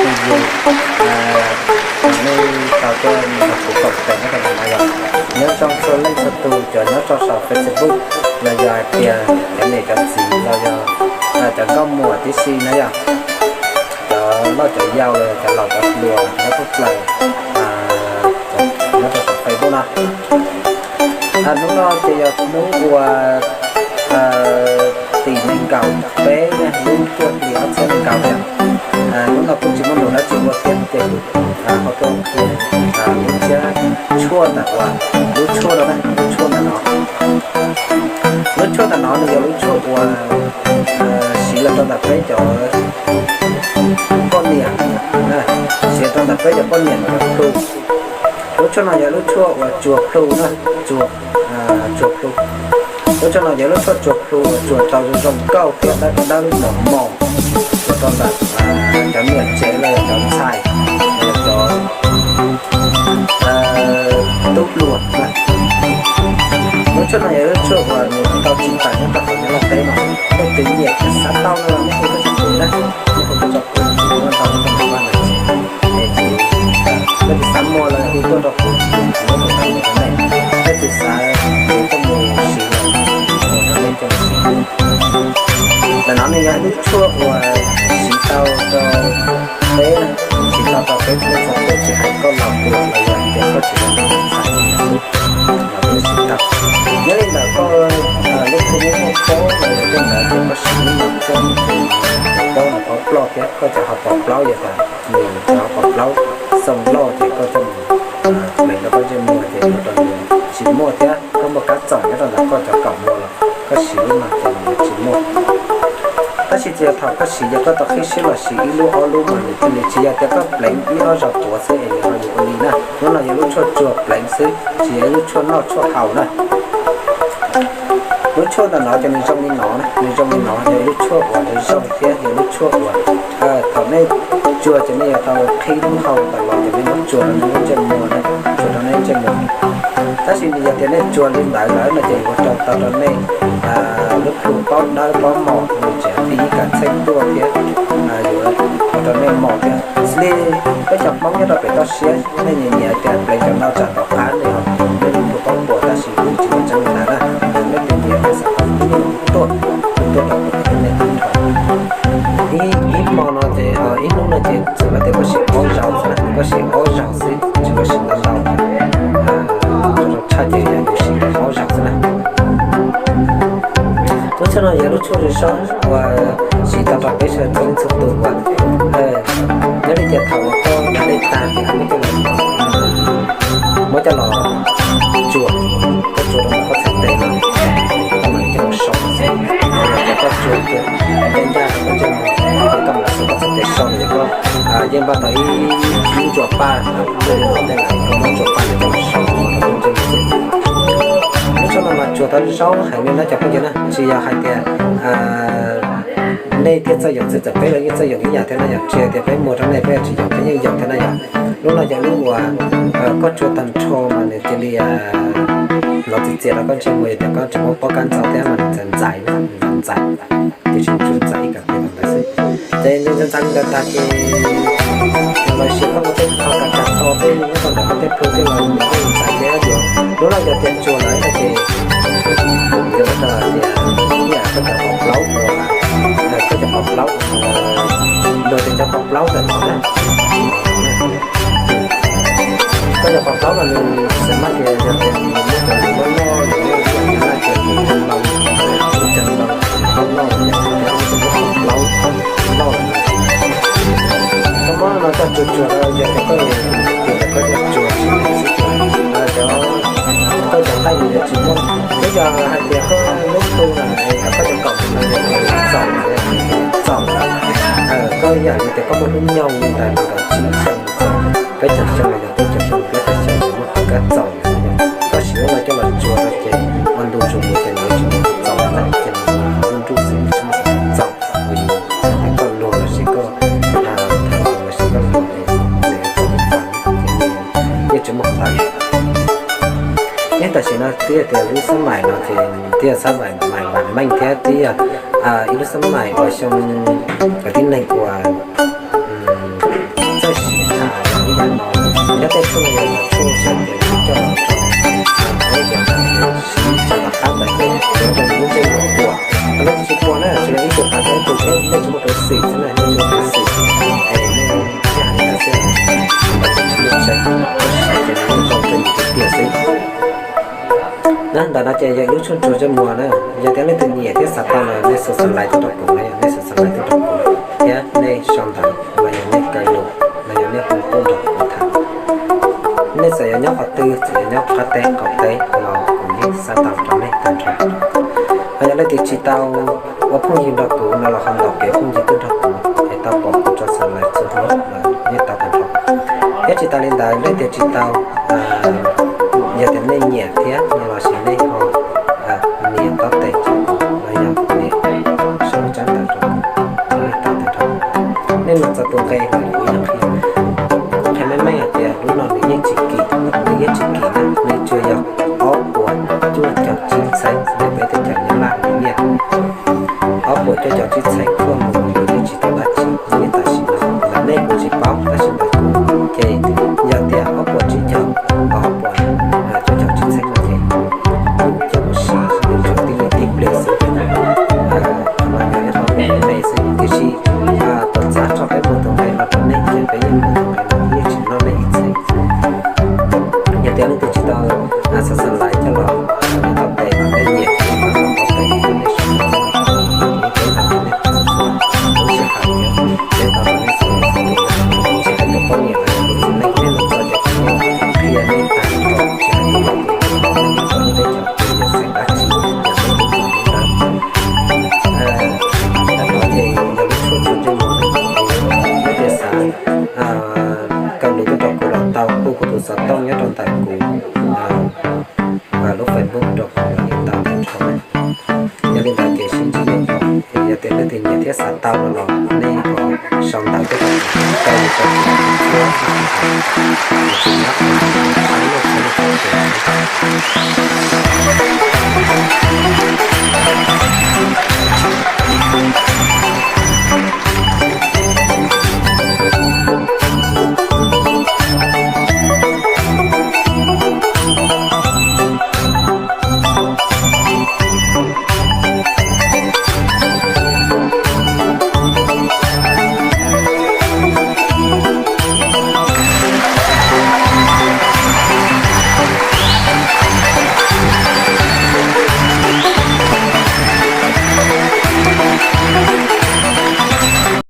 Yus, nej tau tuaj nrog kuv koom tes nyob rau ntawm no yog nyob zoo txhua leej txhua tus cov nyob rau saum Facebook los yog hais tias cov niam cov txiv los yog cov nkauj muam tib si na yog cov loj cov yau los yog cov laus cov hluas nyob thoob plaws nyob rau saum Facebook no. Hnub no ces yog hnub uas tim nees nkaum peb lub cuaj hlis ob txhiab nees nkaum na. Hnub no kuj tsis muaj num dab tsi ua thiab ces kuv ho tuaj qhia lub tshuaj ntawm uas lub tshuaj no, lub tshuaj ntawm no. Lub tshuaj ntawm no nws yog lub tshuaj uas siv los rau ntawm peb cov poj niam, siv rau ntawm peb cov poj niam uas plhu. Lub tshuaj no yog lub tshuaj uas tsuag plhu na, tsuag, tsuag plhu. Lub tshuaj no yog lub tshuaj tsuag plhu uas tsuag tau zoo zoo nkauj thiab dawb dawb mos mos, tsuag rau ntawm cov niam tsev los yog cov ntxhais los yog cov tub hluas na. Lub tshuaj no yog lub tshuaj uas nws tau tsim tawm nyob rau hauv nyob laj teb no. Leej twg nyiam thiab xav tau no los nej hu tuaj rau kuv na, nej hu tuaj rau kuv, kuv muab ntau rau nej vaj ntau tsev. Es kuv, leej twg xav muag los hu tuaj rau kuv, kuv muab tus xav muag rau nej. Leej twg xav kuv tuaj mus siv los mus rau nej coj mus siv. Ntawm no nws yog ib lub tshuaj uas siv tau rau peb, siv tau rau peb txhua tus, tsis hais koj laus pluas los yog tias koj tsis yog ntxhais los siv tau. Nyob li ntawm koj lub khub muaj pob los yog tej ntawd ces koj siv lub no pob, pob no pob ploj thiab koj cov hauv paus plaub yog tas nws cov hauv paus plaub xoo loj ces koj coj mus pleev rau koj ntsej muag ces ua rau nws tsis muaj thiab koj muaj kab txoom nyob rau ntawm koj cov kaum muag los koj siv lub no ces nws tsis muaj. Tab sis txawm yog thaum koj siv ces koj tau qhib siab los siv ib lub ob lub mas nws thiaj li, tsis yog tias koj pleev ib ob zaug tuav xwb es nws ho yuav ua li na. Lub no yog lub tshuaj tsuag pleev xwb, tsis yog lub tshuaj noj tshuaj haus na. Lub tshuaj ntawm no ces nws zoo li no na, nws zoo li no yog lub tshuaj uas zoo zoo thiab yog lub tshuaj uas thaum nej tsuag ces nej yuav tau qhib lub hau tawm los ces nej muab tsuag rau nej lub ntsej muag na, tsuag rau nej ntsej muag. Tab sis nws yog tias nej tsuag li ntawd lawm no ces yuav rau tau rau nej lub plhu paub dawb paub mos, nws tseem tib ib kas txheej tuaj thiab yuav ua rau nej mos thiab. Xws li peb cov Hmoob nyob rau pem toj siab, nej nyiam nyiam tias pleev cov no tsam tom qab nej ho, nej lub plhu paub puas, tab sis kuv tsis muaj tseeb li ntawd na. Leej twg nyiam thiab xav tau kuv tuaj, kuv tuaj rau kuv thiab nej tag nrho. Ib, ib hmo no ces, ib hnub no ces txawm hais tias koj siv ob zaug xwb na, koj siv ob zaug xwb, tsis koj siv ntau ntau, zoo tshaj ces yog yus siv tau ob zaug xwb na. Lub tshuaj no yog lub tshuaj zoo zoo uas siv tau rau peb sawv daws txhua leej txhua tus uas nyob li cas thaum uas koj nqa dej tag ces koj muab coj los, muab coj los tsuag, koj tsuag rau koj txhais tes no, koj mam li coj los so xwb. Yog tias koj tsuag tias ncaj ncaj rau koj ntsej muag, koj mam li xuas koj txhais tes so no ces koj yeej npaj tau ib lub ntsuas paj, lub ntsuas paj no coj los so rau koj ntsej muag xwb. Lub tshuaj no mas tsuag tau zoo heev li na cov phooj ywg na, tsis yog hais tias nej thiaj txawj yoom xwb, txawm peb los yeej txawj yoom ib yam thiab na yom, tsis hais tias peb muag rau nej peb tsis yoom, peb yeej yoom thiab na yom. Lub no yog lub uas koj tsuag tag nrho mas nws cia li hnov txias txias rau koj ntsej muag, yog tias koj tsis muab pob kab ntxaus thiab mas nws ntxais ntxais, ntxais ntxais, tiam sis tsuas ntxais ib kas ntawd xwb. Ces nws ntxais ntxais li ntawd tag ces los sis koj muaj tej qho kas kas to tej nyob rau ntawm koj tej plhu tej los nws yeej ntxais thiab yom. Lub no yog tias tsuag lawm no ces yuav ua rau tias ib yam koj cov qhov plaub uas, koj cov qhov plaub, luag tias cov qhov plaub ntawm no na. Koj cov qhov plaub mas nws xav mas tias yog tias nws muaj cov lus loj loj, nws muaj cov lus loj ces nws ntsees loo, nws ntsees loo, loj loj, nws yog tias lub qhov plaub loj. Koj muab no coj tsuag tsuag rau yog tias koj, yog tias koj coj tsuag tsis tau xwb ces cov, koj cov nqaij nws yuav tsis muaj. Twb yog hais tias koj lub plhu no es koj cov kaum no yog txaus, txaus, koj yam li tias koj muaj hnub nyoog li ntawd nws kom tsib xyoo, peb caug xyoo los yog peb caug xyoo, peb caug xyoo tsis muaj kab txaus. Koj siv lub no coj los tsuag rau ces ua ntu zus mus ces nws tsis muaj txaus na, ces nws nruj nruj xwb tsis muaj txaus. Uas yus, koj luag los sis koj tham los sis koj luag es nws txaus, ces nws yeej tsis muaj txaus. Nyob tam sim no twb yog tias lub xab maim no ces twb yog xab maim, maim vam meej thiab twb yog ib lub xab maim uas xyoo, cov tib neeg uas Ntawm no ces yog ib lub tshuaj ntsuag ntsej muag na. Yog tias leej twg nyiam thiab xav tau no nej subscribe tuaj rau kuv na, yog nej subscribe tuaj rau kuv thiab nej sau ntawv los yog nej kaw lus los yog nej hu tuaj nrog kuv tham. Nej txawm yuav nyob qhov twg, txawm yuav nyob qab teb qaum teb los kuv yeej xav tau rau nej tag nrho. Ho yog leej twg tsis tau ua phooj ywg nrog kuv no los ho ntaus kev phooj ywg tuaj nrog kuv es tau pom kuv tso subscribe txhua hnub los yeej tau tag nrho. Thiab tsis tas li ntawd leej twg tsis tau, yog tias nej nyiam thiab no los sis nej ho nias tab tes rau kuv los yog nias sau tsab ntawv rau kuv, nej tau tag nrho. Nej mus txog tus nqe los kuv yeej qhia, kuv qhia meej meej hais tias lub no nws yeej tsis kim, nws yeej tsis kim na, nws tsuas yog ob puas cuaj caum tsib txheeb, nws peb teb chaws Nyab Laj nws nyiaj ob puas cuaj caum tsib txheeb kuaj mus nws yeej tsis tau dab tsi li tam sim no. Ntawm nej kuv tsis paub tab sis ntawm kuv ces yog tias ob puas tsib caug los ob puas cuaj caum tsib txheeb no ces kuv coj mus siv nws tsuas tib li tib pliag xwb. Qhov no yog ib qho me me xwb tiam sis tuam txav tso peb puas tus nqe no rau nej ces peb yeej puas tus nqe no yeej tsis noj nej ib txheeb. Yog tias leej twg tsis tau subscribe coj los nias tab tes los nej nyiam ces los tau tes nej sau ntawv, nej teb los nej txhua txhua lub sij hawm thiab peb tau rau nej txhua txhua tus, tsis hais tus poj niam los yog tus txiv neej, nej mus txog ces kuv qhia nej tag nrho, tsis hais tus laus tus hluas, nej mus txog lub teb chaws twg yog xeem dab tsi los nej kuj tau ntawv. Ntawm no ces yog lub tshuaj ntsuag ntsej muag, leej twg xav kaw lus tuaj rau kuv los tau, hu kuv tus xov tooj nyob rau ntawm kuv lub Facebook rau kuv los yeej tau tag nrho. Yog li ntawd ces sib ntsib dua, yog tias leej twg nyiam thiab xav tau no los nej ho sau ntawv tuaj rau kuv, kaw lus rau kuv, kuv tsis nyob, kuv tsis nyob, kuv tsis nyob, kuv tsis nyob.